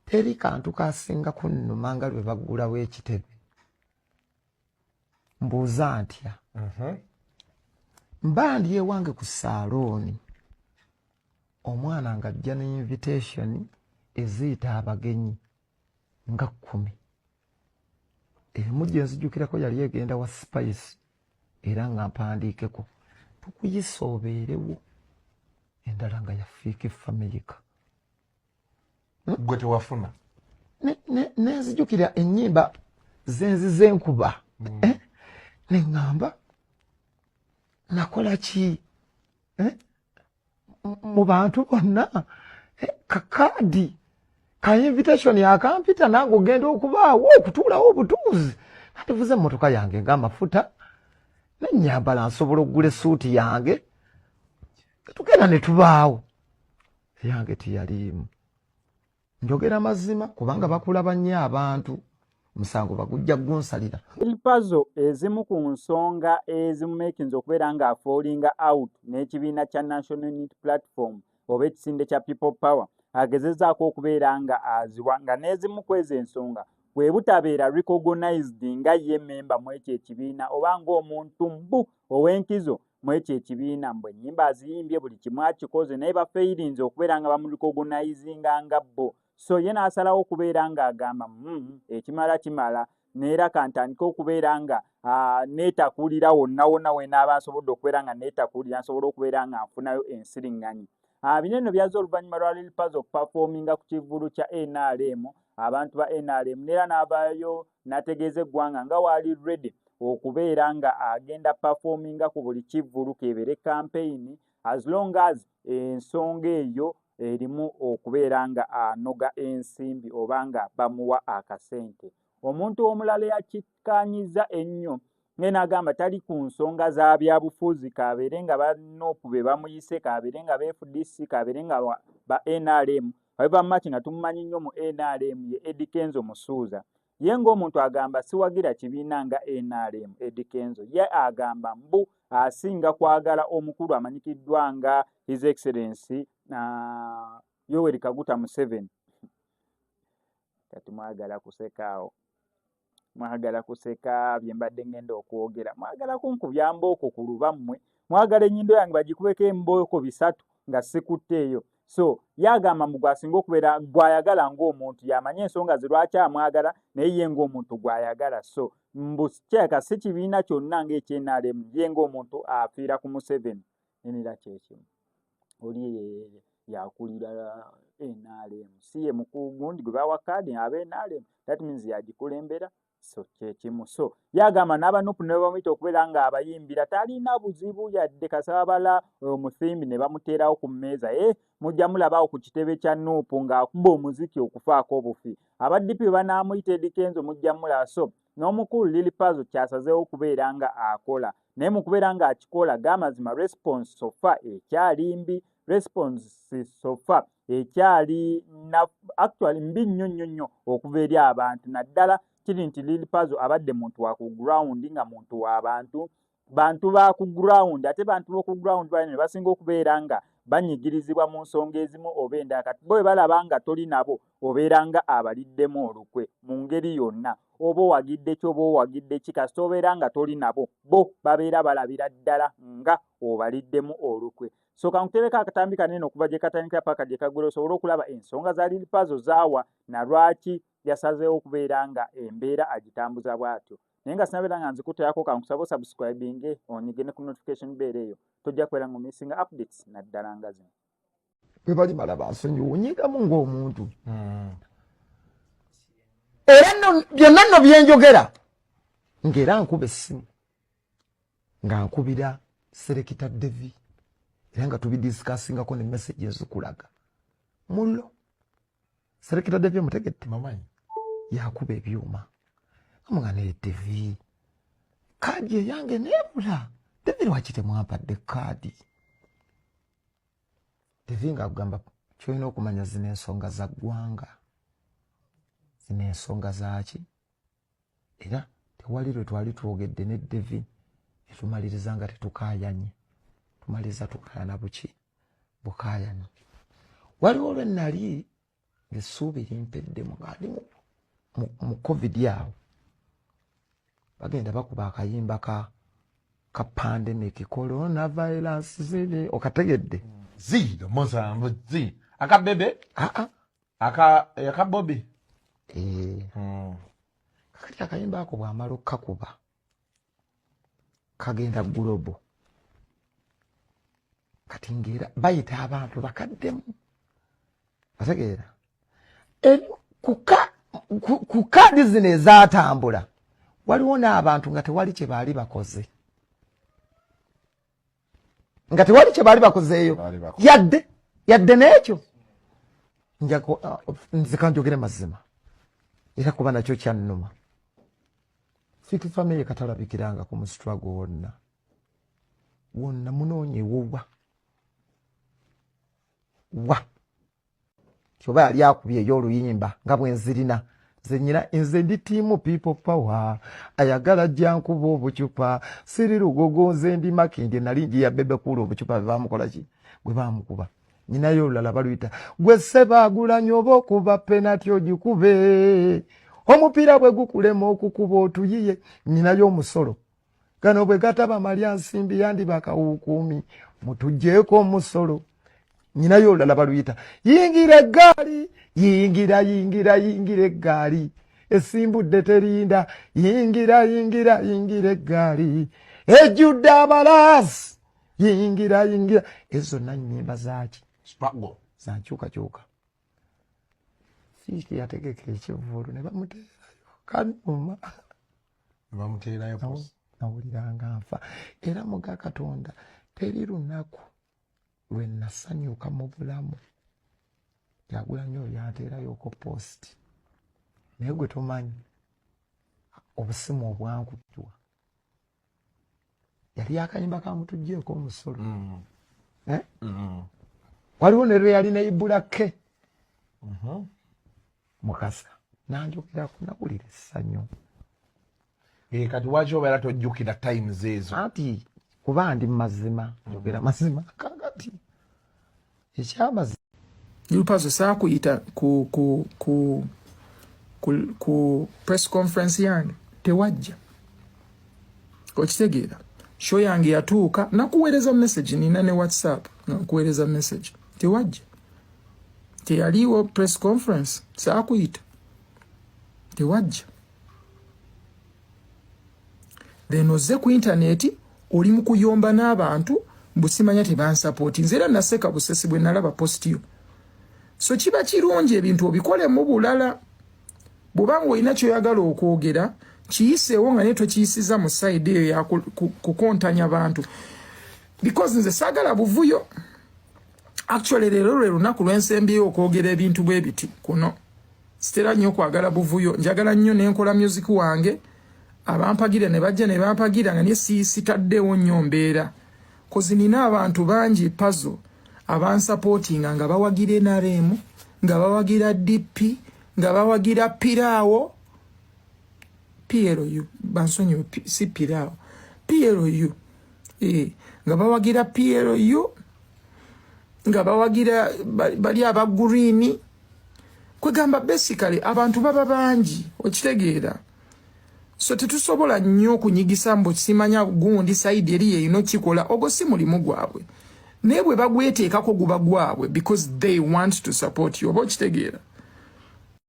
Teri kantu kasinga kunnuma nga lwe baggulawo ekitebe. Mbuuza ntya? Mba ndi ewange ku saalooni, omwana ng'ajja ne invitation eziyita abagenyi nga 10. Emu gye nzijukirako yali egenda wa Spice, era nga mpandiikeko, "Tukuyisa obeerewo." Endala nga ya Fik Fameica. Gwe tewafuna? Nenzijukira ennyimba zenzize nkuba. Eh? Neŋŋamba, nakola ki? Eh? Mu bantu bonna, eh, kakaadi ka invitation akampita, nange ogenda okubaawo okutuulawo obutuuzi, andivuze emmotoka yange ng'amafuta nenyambala, nsobola okugula essuuti yange, tugenda ne tubaawo. Eyange teyaliimu. Njogera mazima kubanga bakulaba nnyo abantu, omusango bagujja gunsalira. Lil Pazo ezimu ku nsonga ezimumekinza okubeera ng'afallinga out n'ekibiina kya National Unity Platform oba ekisinde kya People Power, agezezaako okubeera nga aziwa nga n'ezimu ku ezo ensonga bwe butabeera recognized nga ye memba mu ekyo ekibiina oba ng'omuntu mbu ow'enkizo mu ekyo ekibiina. Mbu ennyimba aziyimbye, buli kimu akikoze, naye bafailinze okubeera nga bamurecognizinga nga bo. So ye n'asalawo okubeera ng'agamba, ekimala kimala, neera kantandike okubeera nga neetakuulira wonna wonna wenaaba nsobodde okubeera nga neetakuulira, nsobole okubeera nga nfunayo ensiriŋŋanyi." Bino eno byazze oluvannyuma lwa Lil Pazo okuperforminga ku kivvulu kya NRM, abantu ba NRM, neera n'avaayo n'ategeeza eggwanga nga waali ready okubeera nga agenda performinga ku buli kivvulu, keebere campaign, as long as ensonga eyo erimu okubeera nga anoga ensimbi oba nga bamuwa akasente. Omuntu omulala eyakikkaanyiza ennyo naye n'agamba tali ku nsonga za byabufuzi, kabeere nga ba NUP be bamuyise, kabeere nga ba FDC, kabeere nga ba NRM, however much nga tumumanyi nnyo mu NRM, ye Eddy Kenzo Musuuza. Ye ng'omuntu agamba, "Siwagira kibiina nga NRM." Eddy Kenzo ye agamba mbu asinga kwagala omukulu amanyikiddwa nga His Excellency Yoweri Kaguta Museveni. Kati mwagala kusekaawo, mwagala kuseka bye mbadde ngenda okwogera, mwagala kunkubya mbooko ku lubammwe, mwagala ennyindo yange bagikubeko embooko 3 nga sikutteeyo. So ye agamba mbu gwasinga okubeera gwayagala ng'omuntu, yamanye ensonga ze lwaki amwagala, naye ye ng'omuntu gwayagala. So mbu kyeka si kibiina kyonna ng'ekye NRM, ye ng'omuntu afiira ku Museveni. Nenera kyekimu oli yakulira NRM, si ye mukugundi gwe bawa kaadi aba NRM, that means yagikulembera. So kyekimu. So yagamba n'aba NUP ne bamuyita okubeera ng'abayimbira, talina buzibu yadde, kasabala omusimbi ne bamuteerawo ku mmeeza, e mujja mulabaawo ku kitebe kya NUP ng'akuba omuziki okufaako obufi. Aba DP bwe banaamuyita Eddy Kenzo, mujja mulaba. So n'omukulu Lil Pazo kyasazeewo okubeera nga akola, naye mu kubeera ng'akikola, g'amazima response so far ekyali mbi. Response so far ekyali actually mbi nnyo nnyo nnyo okuva eri abantu, naddala kiri nti Lil Pazo abadde muntu wa ku ground, nga muntu wa bantu, bantu ba ku ground, ate bantu b'oku ground bano ne basinga okubeera nga banyigirizibwa mu nsonga ezimu oba endala. Kati bo bwe balaba nga toli nabo, obeera nga abaliddemu olukwe mu ngeri yonna, oba owagidde ki oba owagidde ki, kasita obeera nga toli nabo, bo babeera balabira ddala nga obaliddemu olukwe. So kankutereko akatambi kanene okuva gye katandikira paka gye kaggwera, osobole okulaba ensonga za Lil Pazo zaawa na lwaki yasazeewo okubeera nga embeera agitambuza bw'atyo. Naye nga sinabeera nga nzikuteerako, kankusaba osubscribinge, onyige ne ku notification bell eyo, tojja kubeera nga omissinga updates naddala nga zino. Bwe balimala bansonyiwa, onyigamu ng'omuntu. Era nno byonna nno byenjogera, ng'era nkuba essimu nga nkubira Selector Devi, era nga tubidiscussingako ne message ezikulaga mullo. Selector Devi omutegedde? Mamanyi. Yakuba ebyuma amuga, "Naye Devi, kaadi eyange neebula. Devi, lwaki temwampadde kaadi?" Devi ng'agamba, "Kyolina okumanya, zino ensonga za ggwanga, zino ensonga zaaki." Era tewali lwe twali twogedde ne Devi netumaliriza nga tetukaayanye. Tumaliriza tukaayana buki bukaayana. Waliwo lwe nali Ng'essuubi limpeddemu nga ndi mu covid awo, bagenda bakuba akayimba ka pandemic corona virus ziri, okategedde? 0 7 zi aka Bebe. Aa. Aka Bobi. Eh. Kakati akayimba ako bwamala okkakuba kagenda global. Kati ngaera bayita abantu bakaddemu, otegeera? Ku kaadi zino ezatambula waliwo n'abantu nga tewali kye baali bakoze, nga tewali kye baali bakozeeyo. Baali bakoze. Yadde n'ekyo nzika njogere mazima, era kuba nakyo kyannuma. Fik Fameica katalabikiranga ku mu struggle wonna wonna, munoonyewo wa kyoba yali akubye ey'oluyimba nga bwenzirina nze nyina. Nze ndi team People Power, ayagala jjankuba obucupa, siri Lugogo, nze ndi Makindye. Nali njiya Bebe Cool obucupa bebamukola ki, bwe bamukuba. Nyinayo olulala baluyita gwe sebaagulanya oba okuba penalty ogikube, omupiira bwe gukulema okukuba otuyiye. Nyinayo omusolo gano bwe gataba malya nsimbi yandiba akawukuumi, mutugjeeko omusolo. Nyinayo olulala baluyita yingira eggaali, yingira yingira yingira eggaali esimbudde terinda, yingira yingira yingira eggaali ejjudde abalaasi, yingira yingira. Ezo zonna nnyimba zaaki? Struggle. Zankyukakyuka. Fik yategeka ekivvulu ne bamuteerayo kanuma. Bamuteerayo post. Nawuliranga nfa, era muga Katonda teri lunaku lwe nasanyuka mu bulamu. Kyagulanyi oyo yanteerayoko post, naye gwe tomanyi obusimu obwankubirwa. Yali akayimba kamutugjeeko omusolo. Eh? Waliwo ne lwe yalina ibulake Mukasa nanjogerako, nawulira essanyu. Eh, kati waki obeera tojjukira times ezo? Anti kuba ndi mazima, njogera mazima. Kakati ekyamazima Lil Pazo, saakuyita ku press conference yange, tewajja, okitegeera? Show yange yatuuka, nakuweereza message, nina ne WhatsApp nga nkuweereza message, tewajja, teyaliiwo press conference, saakuyita, tewajja. Then ozze ku intaneti oli mu kuyomba n'abantu mbu simanya tebansapooti. Nze era naseka busesi bwe nalaba post yo. So kiba kirungi ebintu obikolemu bulala. Bw'oba ng'olina kyoyagala okwogera, kiyiseewo nga naye tokiyisiza mu side eyo ya kukontanya bantu, because nze saagala buvuyo. Actually leero lwe lunaku lwensembyeyo okwogera ebintu bwe biti kuno. Sitera nnyo okwagala buvuyo, njagala nnyo nenkola music wange, abampagira ne bajja ne bampagira, nga naye sitaddeewo nnyo mbeera, 'cause nina abantu bangi, Pazo, abansapootinga nga bawagira NRM, nga bawagira DP, nga bawagira Piraawo, PLU, bansonyiwe, si Piraawo, PLU, nga bawagira PLU, nga bawagira bali aba Green. Kwegamba basically abantu baba bangi, okitegeera? So tetusobola nnyo okunyigisa mbu simanya gundi side eri yeino kikola. Ogwo si mulimu gwabwe, naye bwe bagweteekako guba gwabwe because they want to support you, oba okitegeera?